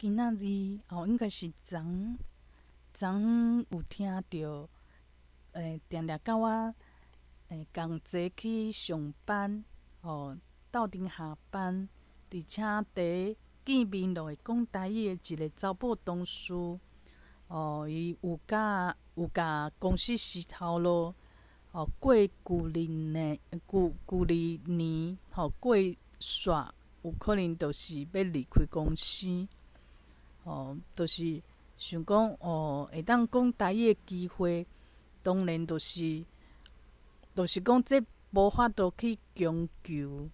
今仔日哦，應該是昨昨昏有聽著，定定佮我仝齊去上班，哦，鬥陣下班，而且佇見面就會講台語的一个查某同事，哦，伊有共公司死頭路，哦，過舊年舊舊年，吼，過煞有可能就是欲離開公司，哦，就是想講哦，會當講台語的機會，當然就是講這無法度去強求，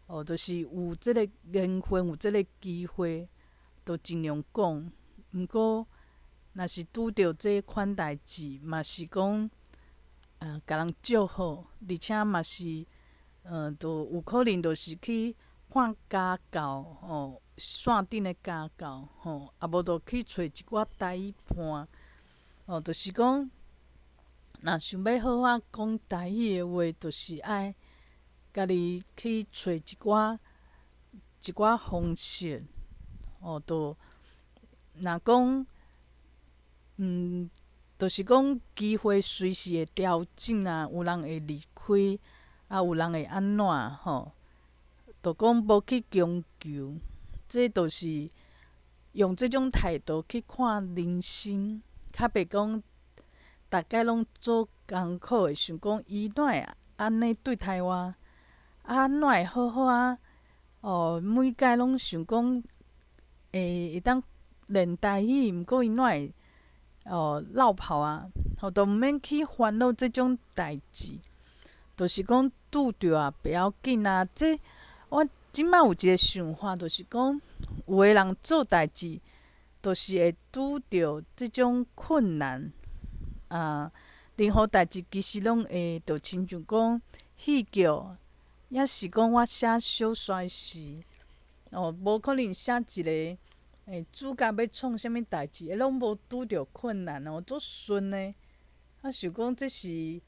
哦，就是有這个緣分，有這个機會，就盡量講。毋過，若是拄著這款代誌，嘛是講，共人祝福，而且嘛是，就有可能就是去看家教，吼，線頂的家教，吼，啊無就去揣一寡台語伴，哦，就是講，若想欲好好講台語的話，就是愛家己去揣一寡方式，哦，就若講，就是講機會隨時會調整啊，有人會離開，啊，有人會按怎吼，就講無去強求，這就是用這種態度去看人生，較袂講逐擺攏做艱苦的，想講伊哪會按呢對待我，啊，哪會好好啊？哦，每擺攏想講會當練台語，毋過伊哪會哦落跑啊？吼，都毋免去煩惱這種代誌，就是講拄著也袂要緊啊。這我這擺有一个想法，就是講有的人做代誌，就是會拄著這種困難啊。任何代誌其實攏會，就親像講戲劇，抑是講我寫小說時，哦，無可能寫一个主角欲創啥物代誌，伊攏無拄著困難哦，足順的。我想講這是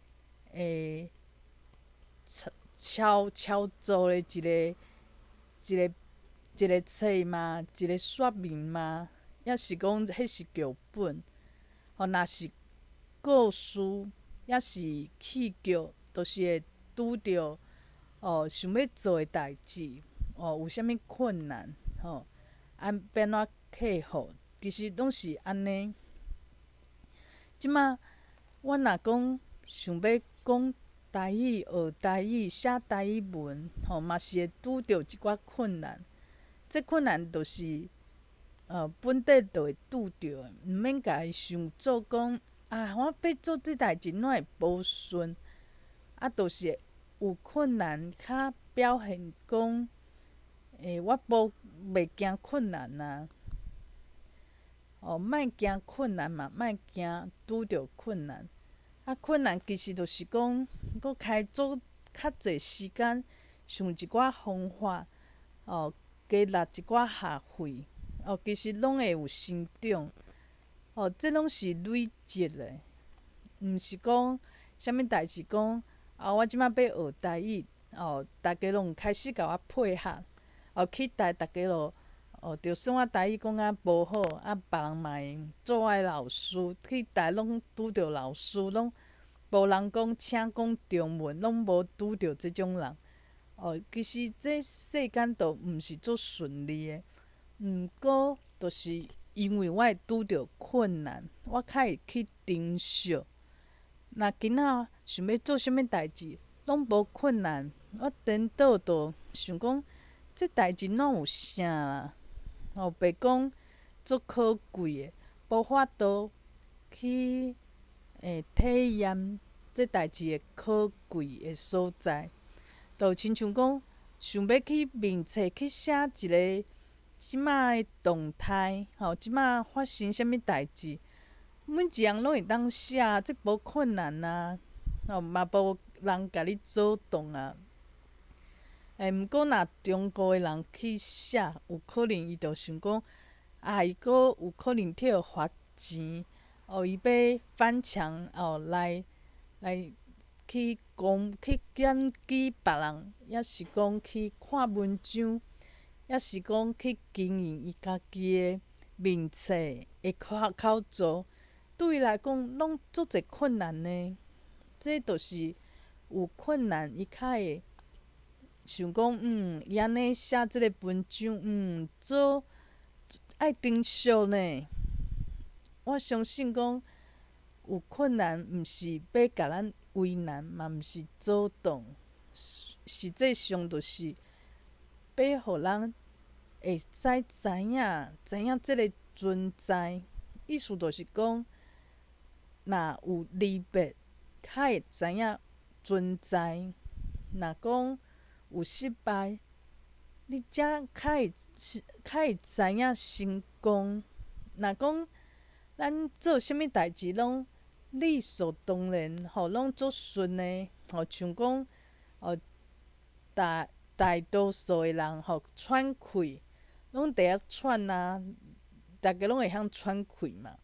超超做的一个冊嗎？一个說明嗎？抑是講彼是劇本？吼，若是故事，抑是戲劇，就是會拄著哦，想欲做的代誌，哦，有啥物困難，吼，啊，欲按怎克服？其實攏是按呢。這馬我若講想欲講台語、學台語、寫台語文，吼，嘛是會拄著一寡困難。這困難就是本底就會拄著的，毋免共伊想做講啊，我欲做這代誌哪會無順？啊，就是有困難，較表現講，我無袂驚困難啊。哦，莫驚困難嘛，莫驚拄著困難。啊，困難其實就是講，閣開做較濟時間，想一寡方法，哦，加納一寡學費，哦，其實攏會有成長。哦，這攏是累積的，毋是講啥物代誌講，啊，我這馬欲學台語，哦，逐家攏開始共我配合，哦，去台逐家囉，哦，就算我台語講甲無好，啊，別人嘛會做我的老師，去台攏拄著老師，攏無人講請講中文，攏無拄著這種人。哦，其實這世間都毋是足順利的，毋過就是因為我會拄著困難，我較會去珍惜。若今仔想欲做啥物代誌，攏無困難，我顛倒就想講，這代誌哪有啥啦？哦，袂講足可貴的，無法度去體驗這代誌的可貴的所在。就親像講，想欲去面冊去寫一个這馬的動態，吼，這馬發生啥物代誌，每一項攏會當寫，這無困難啊，吼嘛無人共你阻擋啊。毋過若中國的人去寫，有可能伊就想講，啊，伊閣有可能去予罰錢，哦，伊欲翻牆哦，來去講去檢舉別人，抑是講去看文章，抑是講去經營伊家己的面冊的口座，對伊來講攏足濟困難呢。這就是有困難，伊較會想講，伊按呢寫這个文章，做愛珍惜呢。我相信講有困難，毋是欲共咱為難，嘛毋是阻擋，實際上就是欲予咱會使知影這个存在。意思就是講，若有離別，較會知影存在；若講有失敗，你才較會知影成功。若講咱做啥物代誌攏理所當然，吼，攏足順的，吼，像講哦，大多數的人吼喘氣，攏佇遐喘啊，逐家攏會曉喘氣嘛。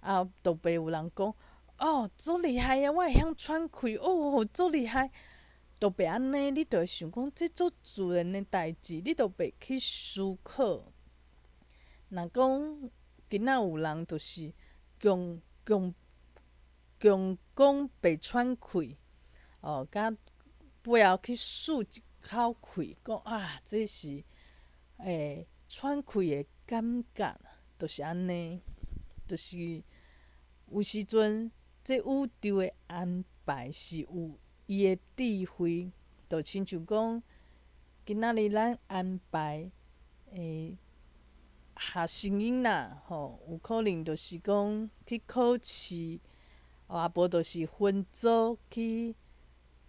啊，就袂有人講哦，足厲害啊！我會曉喘氣，哦，足厲害。就袂按呢，你就會想講這足自然的代誌，你就袂去思考。若講今仔有人就是強講袂喘氣，哦，佮背後去欶一口氣，講啊，這是喘氣的感覺，就是按呢，就是有時陣這宇宙的安排是有伊的智慧，就親像講今仔日咱安排學生囡仔吼，有可能就是講去考試，啊無就是分組去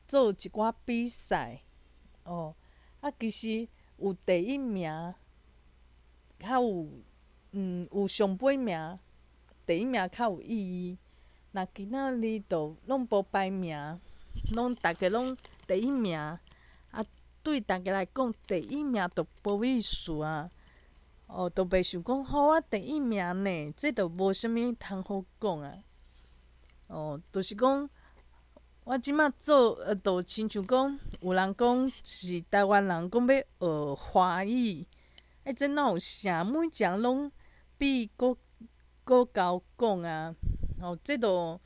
做一寡比賽，哦，啊其實有第一名，較有有上尾名，第一名較有意義。若今仔日就攏無排名，攏逐家攏第一名，啊對逐家來講，第一名就無意思啊。哦，就袂想講好我第一名呢，這就無啥物通好講啊。哦，就是講我這馬做，就親像講有人講是台灣人講欲學華語，欸，這哪有啥？每一个人攏比閣閣𠢕講啊。哦，這就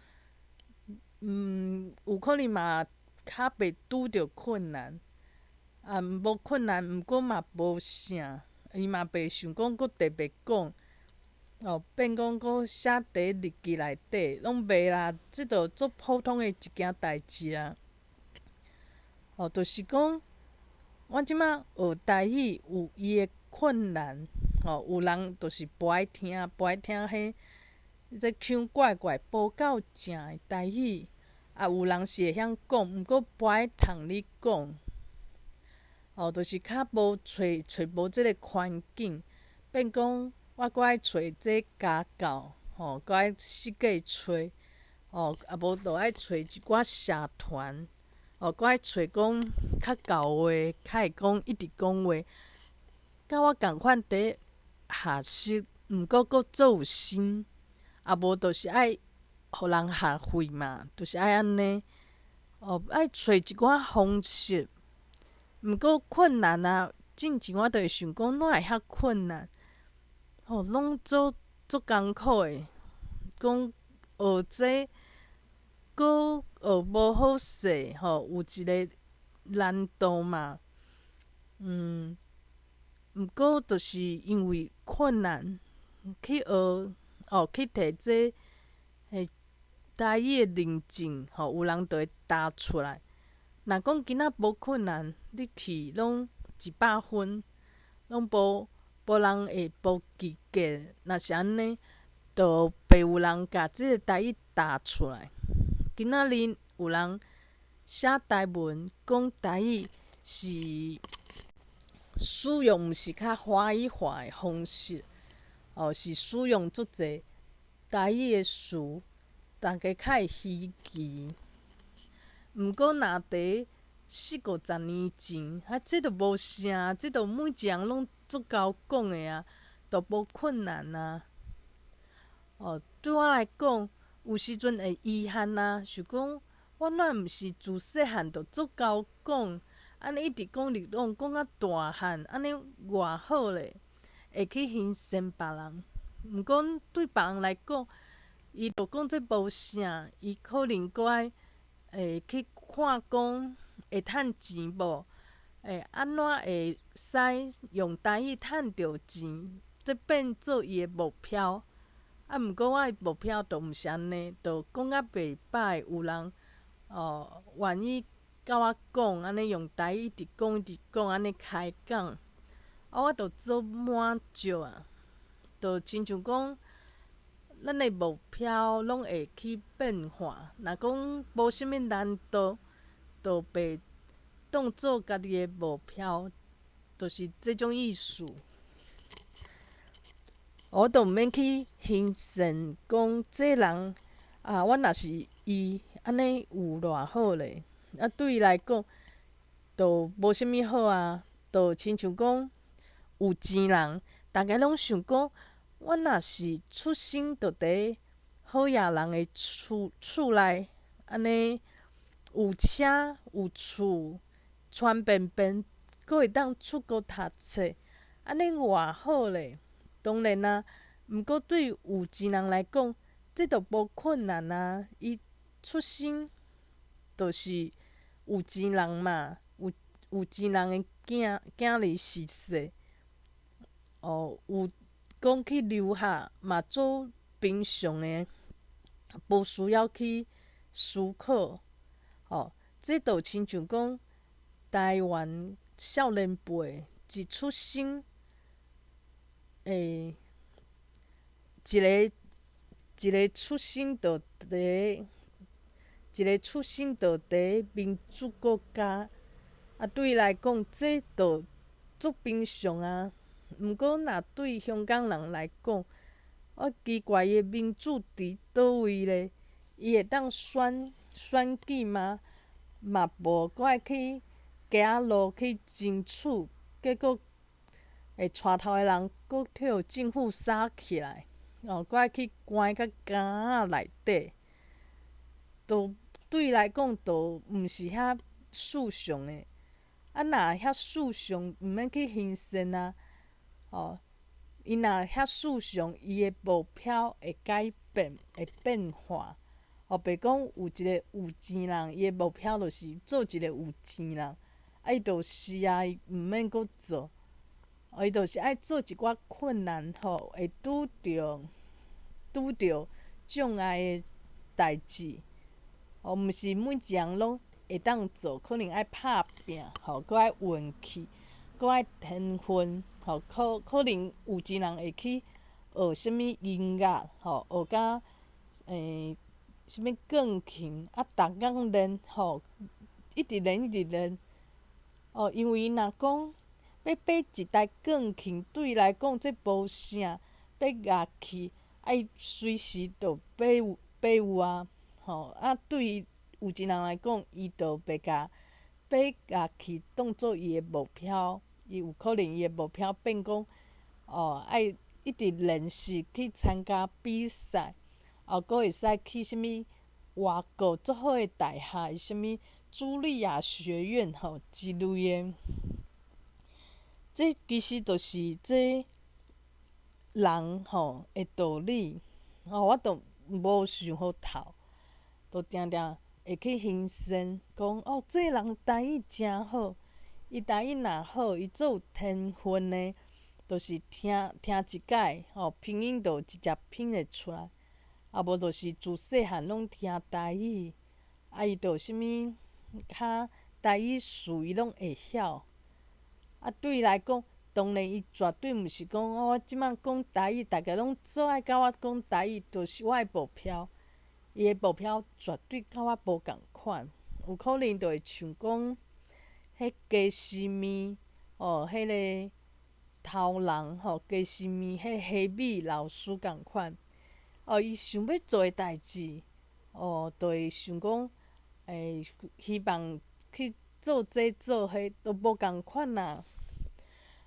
有可能嘛較袂拄著困難，啊，無困難，毋過嘛無啥，伊嘛袂想講閣特別講，哦，變講閣寫佇日記內底，攏袂啦，這就足普通的一件代誌啊。哦，就是講，我這馬學台語有伊的困難，吼，有人就是無愛聽，無愛聽彼這腔怪怪、無夠正的台語，啊，有人是會曉講，毋過無愛通你講。哦，就是較無揣揣無這个環境，變講我閣愛揣這家教，吼，閣愛四界揣，哦，啊無就愛揣一寡社團，哦，閣愛揣講較𠢕話，較會講一直講話，佮我仝款佇學習，毋過閣足有心，啊無就是愛予人學會嘛，就是愛按呢，哦，愛揣一寡方式。毋過困難啊，進前我就會想講，哪會遐困難？吼，攏做足艱苦的，講學這閣學無好勢，吼，有一个難度嘛。毋過就是因為困難去學，哦，去摕這台語的認證，吼，有人就會答出來。若講今仔無困難，你去攏100分，攏無人會無及格。若是按呢，就袂有人共這个台語答出來。今仔日有人寫台文、講台語，是使用毋是較華語化的方式，哦，是使用足濟台語的詞，逐家較會稀奇。毋過，若佇四五十年前，啊，這就無啥，這就每一个人攏足𠢕講的啊，都無困難啊。哦，對我來講，有時陣會遺憾啊，想講我哪毋是自細漢就足𠢕講，按呢一直講一直講，講甲大漢，按呢偌好咧，會去欣羨別人。毋過對別人來講，伊就講這無啥，伊可能閣愛會去看講會趁錢無？會按怎會使用台語趁著錢？這變做伊的目標。啊，毋過我的目標就毋是按呢，就講甲袂歹，有人哦願意佮我講，按呢用台語一直講一直講，按呢開講，啊，我就足滿足啊！就親像講，咱的目標攏會去變化，若講無啥物難度，就袂當做家己的目標，就是這種意思。我都毋免去欣羨講這人啊，我若是伊，按呢有偌好咧？啊，對伊來講，就無啥物好啊，就親像講有錢人，逐家攏想講，我若是出生就佇好野人的厝內，按呢有車有厝，穿便便，閣會當出國讀冊，按呢偌好咧！當然啊，毋過對有錢人來講，這就無困難啊。伊出生就是有錢人嘛，有錢人的囝囝兒是說，哦，有講去留學嘛，足平常的，無需要去思考。哦，這就親像講台灣少年輩一出生，一个一个出生就佇一个出生就佇民主國家，啊，對伊來講，這就足平常啊。毋過，若對香港人來講，我奇怪伊的民主佇佗位咧？伊會當選舉嗎？嘛無，閣愛去街仔路去爭取，結果會帶頭的人閣予政府殺起來，哦，閣愛去關佇監仔內底，都對伊來講，都毋是遐順暢的。啊，若遐順暢，毋免去欣羨啊。哦，伊若遐順暢，伊的目標會改變，會變化。哦，袂講有一个有錢人，伊的目標就是做一个有錢人，啊，伊就是啊，伊毋免閣做，哦，伊就是愛做一寡困難吼，會拄著障礙的代誌。哦，毋是每一項攏會當做，可能愛拍拚，吼，閣愛運氣，閣愛天分，吼，可能有錢人會去學啥物音樂，吼，學甲啥物鋼琴，啊，逐工練，吼，一直練一直練。哦，因為若講欲買一台鋼琴，對伊來講這無啥，買樂器，啊，伊隨時就買有啊，吼，啊，對有錢人來講，伊就袂共買樂器當做伊的目標，伊有可能伊的目標變講，哦，愛一直練習去參加比賽，哦，閣會使去啥物外國足好的大學，啥物茱莉亞學院吼之類的。這其實就是這人吼的道理，吼，我都無想予透，就定定會去欣羨，講哦，這人台語誠好，伊台語若好，伊足有天分的，就是聽聽一擺吼，拼音就直接拼會出來，啊無就是自細漢攏聽台語，啊伊就啥物較台語詞伊攏會曉。啊，對伊來講，當然伊絕對毋是講哦，我這擺講台語，逐家攏做愛佮我講台語，就是我的目標。伊的目標絕對佮我無仝款，有可能就會像講，彼雞絲麵哦，彼个頭人吼，雞絲麵彼蝦米老師仝款。哦，伊想欲做的代誌，哦，就會想講，希望去做這做彼，都無仝款啦。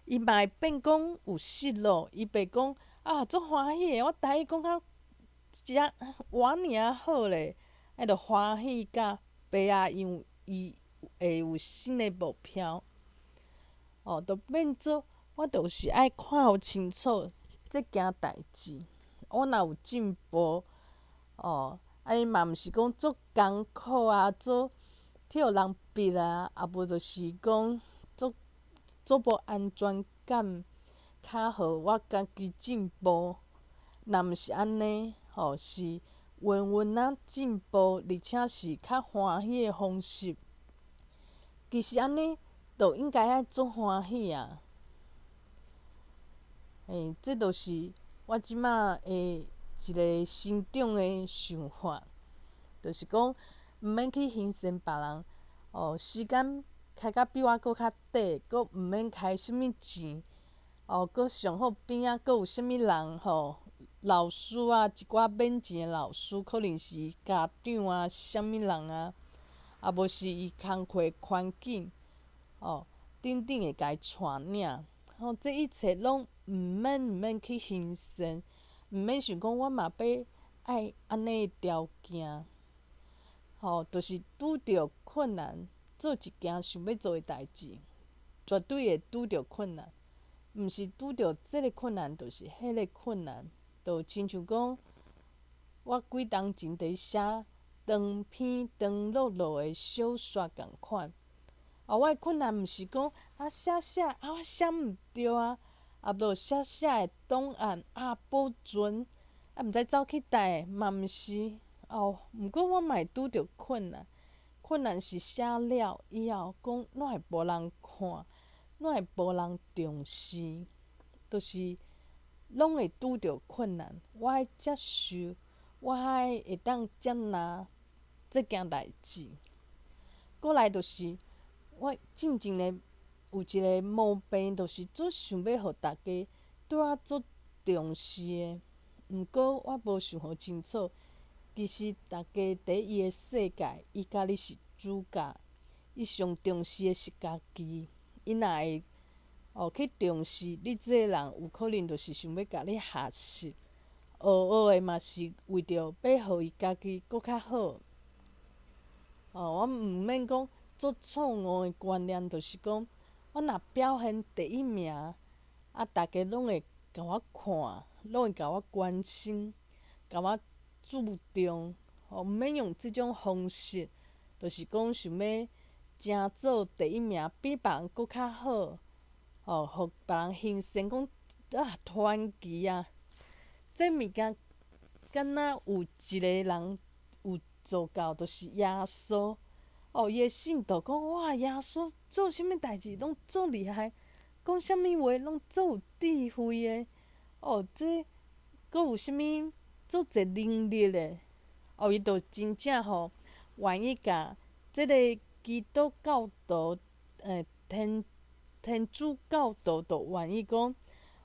伊嘛會變講有失落，伊袂講啊，足歡喜的，我台語講甲遮偌爾仔好咧，啊就歡喜甲白啊，因為伊會有新的目標。哦，就變做我就是愛看予清楚這件代誌。我若有進步，哦，啊伊嘛毋是講足艱苦啊，足予人逼啊，啊無就是講足足無安全感，較予我家己進步。若毋是按呢，吼，是穩穩仔進步，而且是較歡喜的方式。其實按呢，就應該愛足歡喜啊！欸，這就是我這馬的一個成長的想法，就是講毋免去犧牲別人，哦，時間開甲比我閣較短，閣毋免開啥物錢，哦，閣上好邊仔閣有啥物人吼，老師啊，一寡免錢的老師，可能是伊家長啊，啥物人啊，啊無是伊工課環境，哦，等等會共伊帶領，吼，這一切攏毋免去犧牲，毋免想講我嘛欲愛按呢的條件，吼，就是拄著困難，做一件想欲做的代誌，絕對會拄著困難，毋是拄著這个困難，就是彼个困難，就親像講，我幾冬前佇寫長篇長漉漉的小說仝款，啊，我的困難毋是講啊寫寫啊我寫毋著啊，啊無寫寫的檔案啊保存，啊毋知走去佗，嘛毋是哦。毋過我嘛會拄著困難，困難是寫了以後，講哪會無人看，哪會無人重視，就是攏會拄著困難。我愛接受，我愛會當接納這件代誌。過來就是我進前的有一個毛病，就是足想欲予大家對我足重視的。毋過我無想予清楚，其實大家佇伊的世界，伊家己是主角，伊上重視的是家己。伊若會哦去重視你這個人，有可能就是想欲共你學習，學學的嘛是為著欲予伊家己閣較好。哦，我毋免講足錯誤的觀念，就是講我若表現第一名，啊，大家攏會共我看，攏會共我關心，共我注重。哦，毋免用這種方式，就是講想欲爭做第一名，比別人閣較好，哦，予別人欣賞講啊傳奇啊！這物件敢若有一個人有做到，就是耶穌。哦，伊的信徒講哇，耶穌做啥物代誌攏足厲害，講啥物話攏足有智慧的。哦，這閣有啥物足濟能力的。哦，伊就真正吼願意共這个基督教徒，天主教徒就願意講，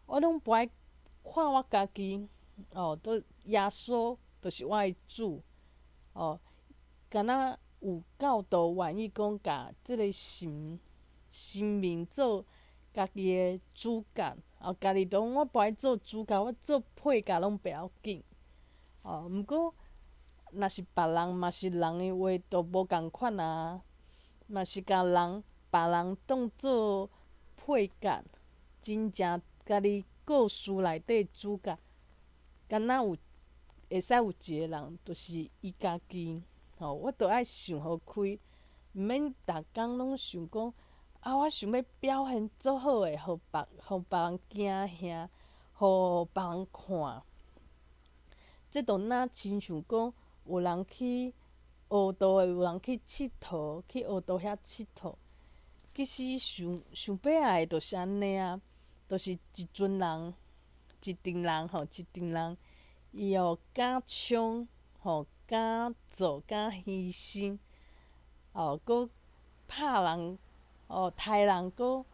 我攏無愛看我家己，哦，都耶穌就是我的主，哦，敢若有教徒願意講，共這个神神明做家己的主角，哦，家己講我無愛做主角，我做配角攏袂要緊，哦，毋過若是別人嘛是人的話，就無仝款啊，嘛是共人別人當做配角，真正家己故事內底主角，敢若有會使有一个人，就是伊家己，吼，我著愛想予開，毋免逐工攏想講，啊，我想欲表現足好的，予別人驚嚇，予別人看。這就若親像講，有人去學道的，有人去𨑨迌，去學道遐𨑨迌。其實上上尾仔的，就是按呢啊，就是一陣人，一陣人吼，一陣人，伊哦敢衝，吼敢做，敢犧牲，哦，閣拍人，哦，刣人，閣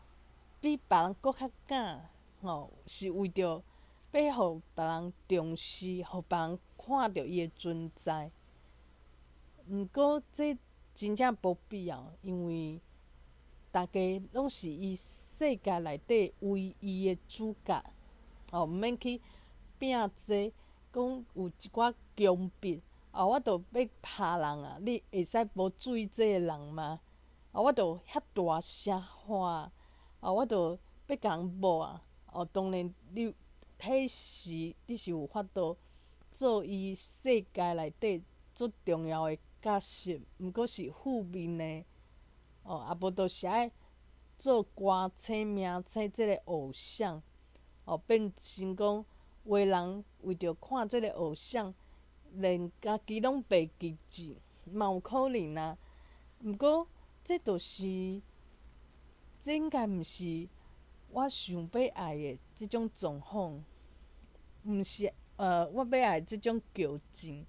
比別人閣較敢，吼，是為著欲予別人重視，予別人看著伊的存在。毋過這真正無必要，因為逐家攏是伊世界內底唯一的主角，哦，毋免去拼這，講有一寡強迫，啊，我著欲拍人啊！你會使無注意這个人嗎？啊，我就遐大聲喊，啊，我就欲共人抹啊！哦，當然你彼時你是有法度做伊世界內底足重要的角色，毋過是負面的，哦，啊無就是愛做歌星明星這个偶像，哦，變成講有的人為著看這个偶像，連家己攏袂記住，嘛有可能啊。毋過這就是，這應該毋是我想欲愛的這種狀況，毋是我欲愛這種劇情，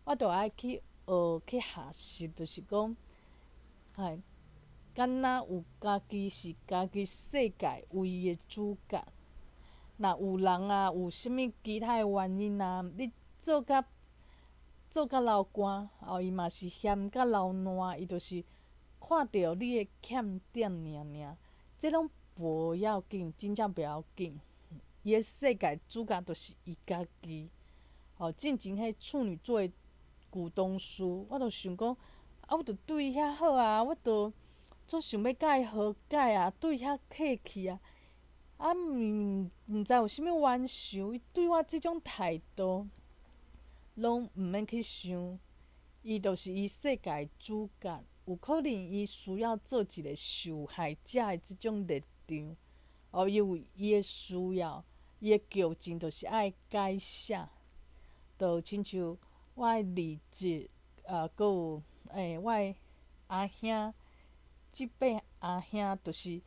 我著愛去學去學習，就是講，哎，敢若有家己是家己世界唯一的主角。若有人啊，有啥物其他的原因啊，你做甲流汗，哦，伊嘛是嫌甲流爛，伊就是看著你的欠點爾爾，這攏無要緊，真正袂要緊。伊的世界主角就是伊家己。哦，進前彼處女座的舊同事，我就想講，啊，我著對伊遐好啊，我著足想欲佮伊和解啊，對伊遐客氣啊，啊，毋知有啥物冤仇，伊對我這種態度，攏毋免去想，伊就是伊世界主角，有可能伊需要做一个受害者的這種立場，哦，伊有伊的需要，伊的劇情就是愛改寫，就親像我的二侄，啊，閣有我的阿兄，這輩阿兄就是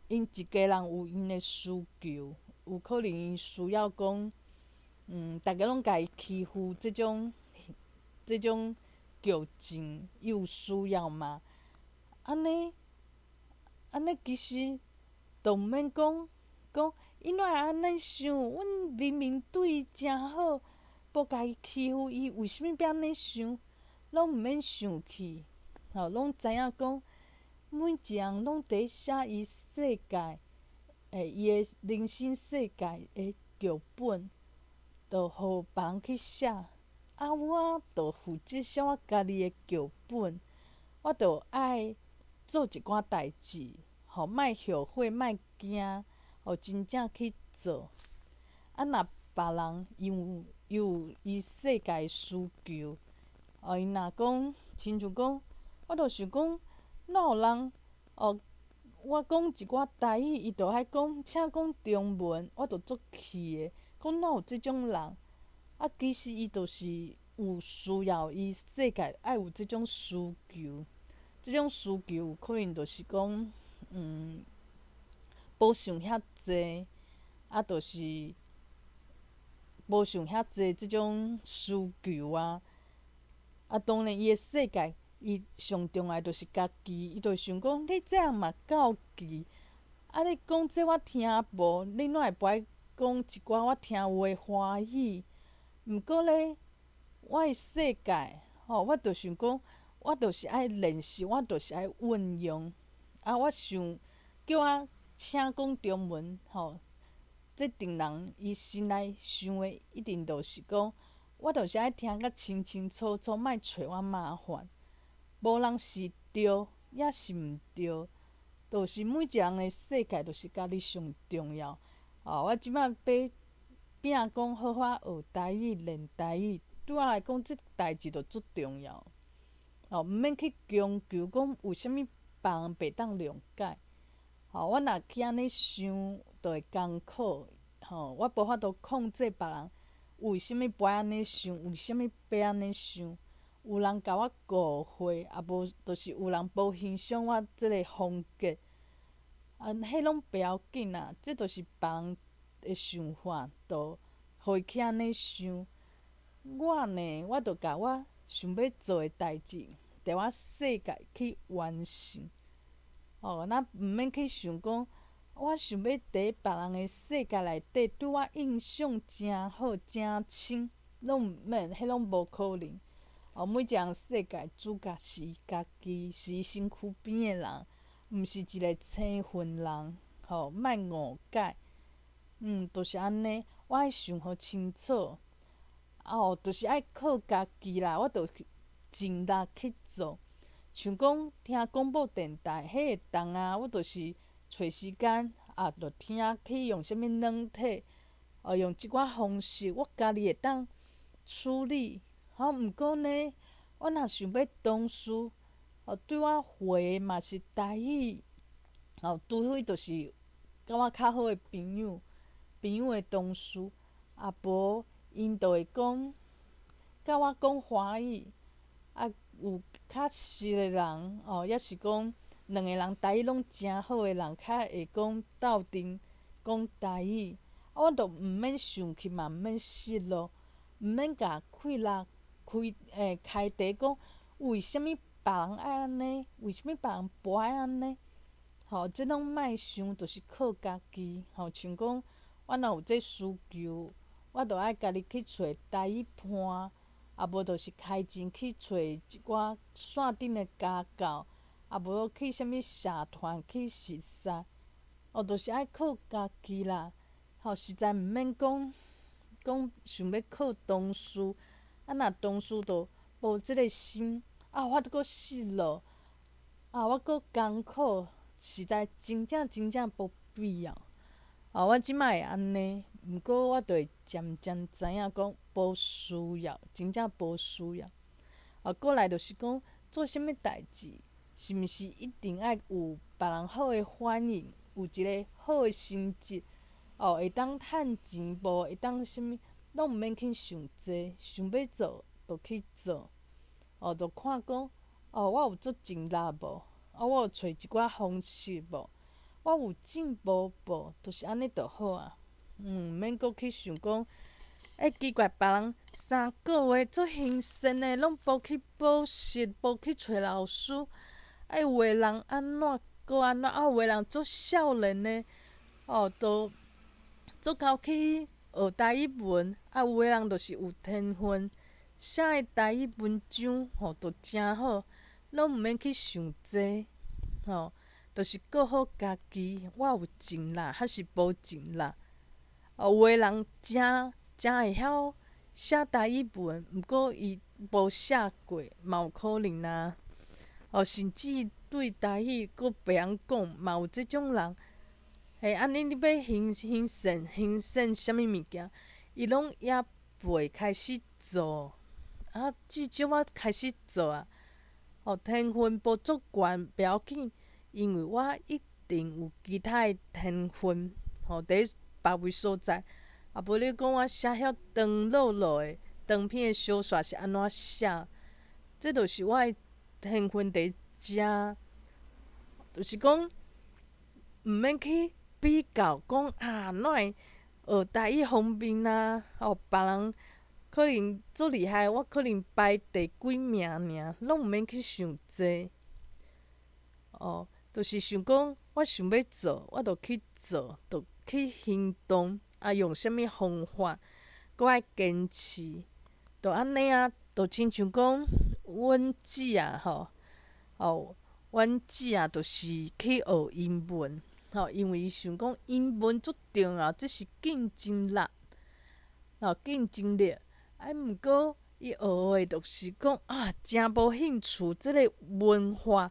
𪜶一家人有𪜶的需求，有可能𪜶需要講，逐家攏共伊欺負這種劇情，伊有需要嘛？按呢，按呢其實都毋免講，講伊哪會按呢想？阮明明對伊誠好，無共伊欺負，伊為啥物欲按呢想？攏毋免生氣，吼，攏知影講，每一人攏佇寫伊世界，伊的人生世界的劇本，就予別人去寫。啊，我就負責寫我家己的劇本，我就愛做一寡代誌，吼，莫後悔，莫驚，吼，真正去做。啊，若別人伊有伊有伊世界的需求，哦，伊若講，親像講，我就想講，哪有人哦？我講一寡台語，伊就愛講，請講中文，我就足氣的。講哪有這種人？啊，其實伊就是有需要，伊世界愛有這種需求，這種需求有可能就是講，無想遐濟，啊，就是無想遐濟這種需求啊。啊，當然伊的世界，伊上重要就是家己，伊就想講，你這樣嘛夠奇，啊，你講這我聽無，你哪會無愛講一寡我聽有的歡喜？毋過咧，我的世界，吼，我就想講，我就是愛練習，我就是愛運用。啊，我想叫我請講中文，吼，這陣人伊心內想的一定就是講，我就是愛聽甲清清楚楚，莫揣我麻煩。無人是對，抑是毋對，就是每一個人的世界，就是家己上重要。哦，我這擺欲拼講好好學台語、練台語，對我來講，這代誌就足重要。哦，毋免去強求講為啥物別人袂當諒解。吼，我若去按呢想，就會艱苦。吼，我無法度控制別人為啥物袂按呢想，為啥物欲按呢想。有人共我誤會，啊無就是有人無欣賞我這个風格。啊，彼攏袂要緊啦，這就是別人的想法，就予伊去按呢想。我呢，我就共我想欲做的代誌，佇我世界去完成。哦，咱毋免去想講，我想欲佇別人的世界內底對我印象誠好、誠深，攏毋免，彼攏無可能。哦，每一個人世界主角是伊家己，是伊身軀邊的人，毋是一个生份人，吼，莫誤解。就是按呢，我愛想予清楚。啊哦，就是愛靠家己啦，我就盡力去做。像講聽廣播電台，彼會當啊，我就是揣時間啊，就聽去用啥物軟體，哦，用這寡方式，我家己會當處理。吼，毋過呢，我若想欲同事，哦，對我回的嘛是台語，哦，除非就是佮我較好的朋友，朋友的同事，啊無𪜶就會講，佮我講華語，啊，有較熟的人，哦，抑是講兩个人台語攏誠好的人，較會講鬥陣講台語，啊，我就毋免生氣嘛，毋免失落，毋免共氣力開欸開題講，為啥物別人愛按呢？為啥物別人無愛按呢？吼，這攏莫想，就是靠家己。吼，像講我若有這需求，我就愛家己去揣台語伴，啊無就是開錢去揣一寡線頂的家教，啊無去啥物社團去熟似，哦，就是愛靠家己啦。吼，實在毋免講講想欲靠同事，啊若同事都無這个心，啊我閣失落，啊我閣艱苦，實在真正真正無必要。啊，我這擺會按呢，毋過我就會漸漸知影講無需要，真正無需要。啊，過來就是講做啥物代誌，是毋是一定愛有別人好的反應，有一个好的成績，哦，會當趁錢無？會當啥物？攏毋免去想這，想欲做就去做，哦，就看講，哦，我有做盡力無？啊，我有揣一寡方式無？我有進步無？就是按呢就好啊。毋免閣去想講，欸，奇怪，別人三個月足興盛的，攏無去補習，無去揣老師，啊，有的人按怎閣按怎？啊，有的人足少年的，哦，都足𠢕去學台語文，啊，有的人就是有天分，寫的台語文章吼都誠好，攏毋免去想這，吼，就是顧好家己，我有盡力還是無盡力？哦，有的人誠誠會曉寫台語文，毋過伊無寫過，嘛有可能啊。哦，甚至對台語閣袂曉講，嘛有這種人。嘿，按呢你欲興興盛興盛啥物物件，伊攏猶未開始做，啊，至少我開始做啊。哦，天分無足懸，袂要緊，因為我一定有其他的天分，吼，佇別位所在。啊，無你講我寫遐長落落的長篇的小說是按怎寫？這就是我的天分佇遮，就是講毋免去比較，講啊，哪會學台語方面啊，哦，別人可能足厲害，我可能排第幾名爾，攏毋免去想這。哦，就是想講，我想欲做，我就去做，就去行動，啊，用啥物方法，閣愛堅持，就按呢啊，就親像講，阮姊啊，吼，哦，阮姊啊，就是去學英文，吼，因為伊想講英文足重要，這是競爭力，吼，競爭力。啊，毋過伊學的就是講啊，誠無興趣這个文化，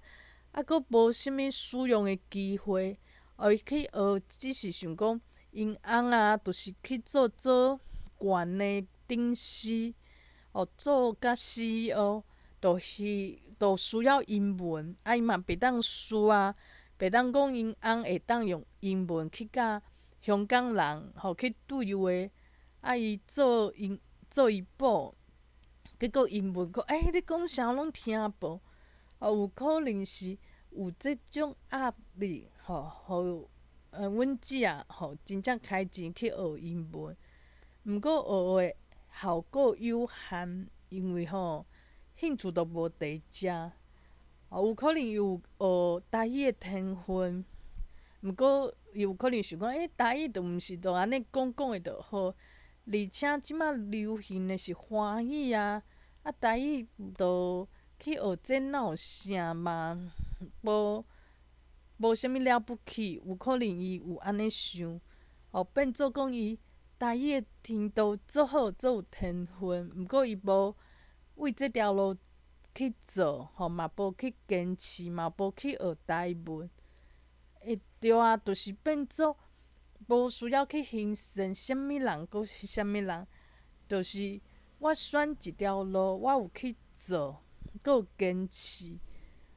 啊，閣無啥物使用的機會，哦，伊去學只是想講，𪜶翁啊，就是去做做懸的頂司，哦，做甲 CEO，就是都需要英文，啊，伊嘛袂當輸啊，袂當講𪜶翁會當用英文去佮香港人吼去對話，啊，伊做𪜶做伊某，結果英文講，欸，你講啥我攏聽無，哦，有可能是有這種壓力，吼，予阮姊啊，吼，真正開錢去學英文，毋過學的效果有限，因為吼興趣都無佇遮，哦，有可能伊有學台語的天分，毋過伊有可能想講，欸，台語就毋是就按呢講講的就好，而且這馬流行的是華語啊，啊台語就去學這哪有啥嘛，無無啥物了不起，有可能伊有按呢想，哦，變做講伊台語的程度足好，足有天分，毋過伊無為這條路去去做，吼，嘛無去堅持，嘛無去學台文。欸，對啊，就是變做無需要去欣賞啥物人，閣是啥物人，就是我選一條路，我有去做，閣有堅持。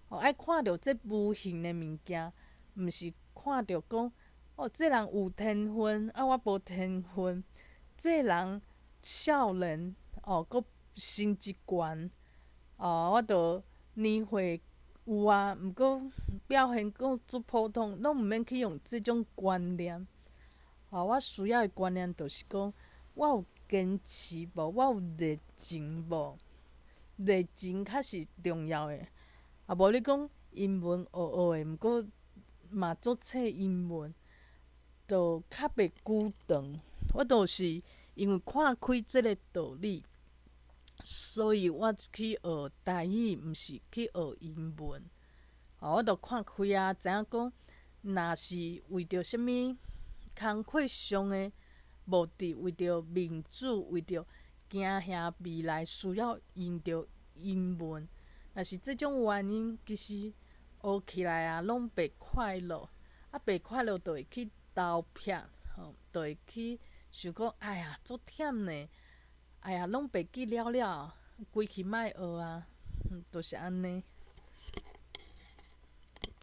吼，愛看著這無形的物件，毋是看著講，哦，這人有天分，啊，我無天分。這人少年，哦，閣成績懸，哦，我著年歲有啊，毋過表現閣足普通，攏毋免去用這種觀念。哦，我需要的觀念就是講，我有堅持無？我有熱情無？熱情較是重要的。啊，無你講英文學學的，毋過嘛足冊英文，就較袂久長。我就是因為看開這个道理，所以我去學台語，毋是去學英文。哦，我就看開啊，知影講，若是為著啥物工課上的目的，為著民主，為著驚嚇未來需要用著英文，若是這種原因，其實學起來啊，攏袂快樂。啊，袂快樂就會去投票，吼，就會去想講，哎呀，足忝呢，哎呀，攏袂記了了，規氣莫學啊，就是按呢。